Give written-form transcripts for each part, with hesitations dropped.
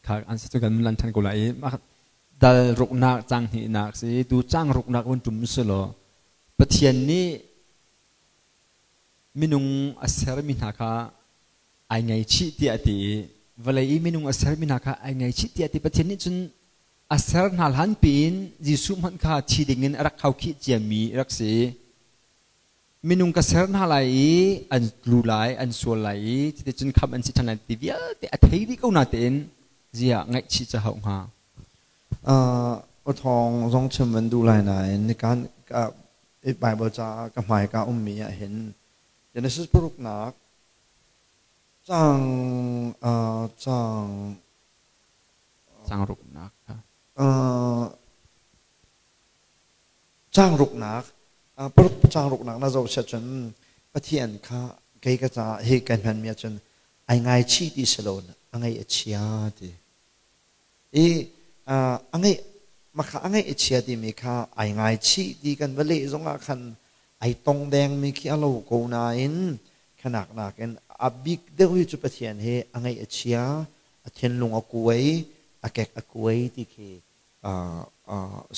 Kha an si cu kan lan than ko lai i dal ruknak cang hnihnak si tu cang ruknak vun tum si law Pathian nih minung a sermi hna kha ai ngaihchih tiah a ti i vawlei i minung a sermi hna kha ai ngaihchih tiah a ti. Pathian nih cun a ser hna hlan piin Jesuh hmanh kha thi dingin a rak khaukhih ciami a rak si. Minung ka ser hna lai i an tlu lai, an sual lai i cuticun khamh an si ṭhan lai ti vialte a thei dih ko natein ziah ngaihchih cu hauh hnga? Awthawng zong chim van duh lai nain nikan Bible caah ka hmai ka ummi ah hin Genesis paruknak caang caang caang ruknak kha caang ruknak paruk caang ruknak na zoh siah cun Pathian kha kei ka caah hi kan hmanmi ahcun ai ngaichih ti si lo a ngaih a chia ti i a ngaih makha a ngaih a chia timi kha ai ngaichih ti kan va leh zongah khan ai tong dengmi khi a lo ko nain khanak nakin a bik deuh hi cu Pathian hi a ngaih a chia a thinlung a kuai a kek a kuai ti khi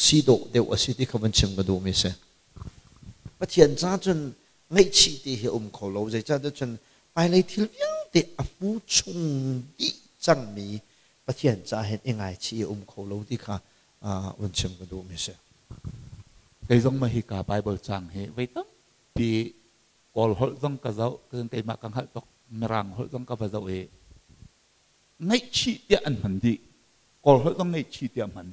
si dawh deuh a si ti kha van chim ka duhmi si. Pathian ca cun ngaihchih ti hi a um kho lo. Zeicahtiah cun hmailei thil vialte a hmu chung dih cangmi Pathian ca hin i ngaichih a um kho lo ti kha vun chim ka duhmi si. Kei zong mah hika Bible cang hi voi tampi Kawl holh zong ka zoh, keimah ka hngalh tuk, Mirang holh zong ka va zoh i ngaihchih tiah an hman dih. Kawl holh zong ngaihchih tiah hman.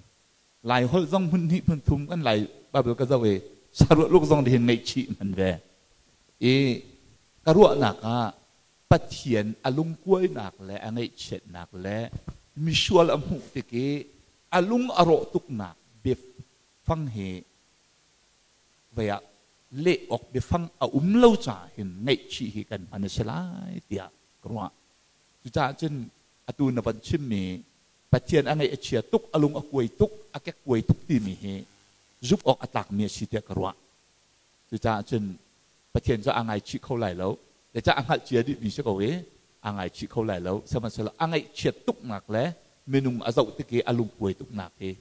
Lai holh zong hmun hnih hmun thum kan Lai Bible ka zoh i saruah luk zong hin ngaihchih hman ve. I ka ruahnak ah Pathian a lungkuainak le a ngaihchiatnak le misual a hmuh tik i a lung a rawh tuknak biafang hi vei ah leh awk biafang a um lo caah hin ngaihchih hi kan hman a si lai tiah ka ruah. Cucaah cun atu na van chimmi Pathian a ngaih a chia tuk, a lung a kuai tuk, a kekkuai tuk timi hi zumh awk a tlakmi a si tiah ka ruah. Cucaah cun Pathian cu aa ngaichih kho lai lo. Zeicah a hngalh cia dihmi si ko i aa ngaichih kho lai lo. Sihmanhsehlaw a ngaihchiat tuknak le minung a zoh tik i a lungkuai tuknak hi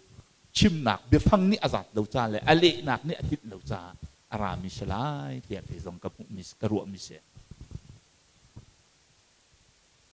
chimnak biafang nih a zat lo ca le a lehnak nih a tlinh lo caah a rami si lai tiah kei zong ka hmuhmi ka ruahmi si.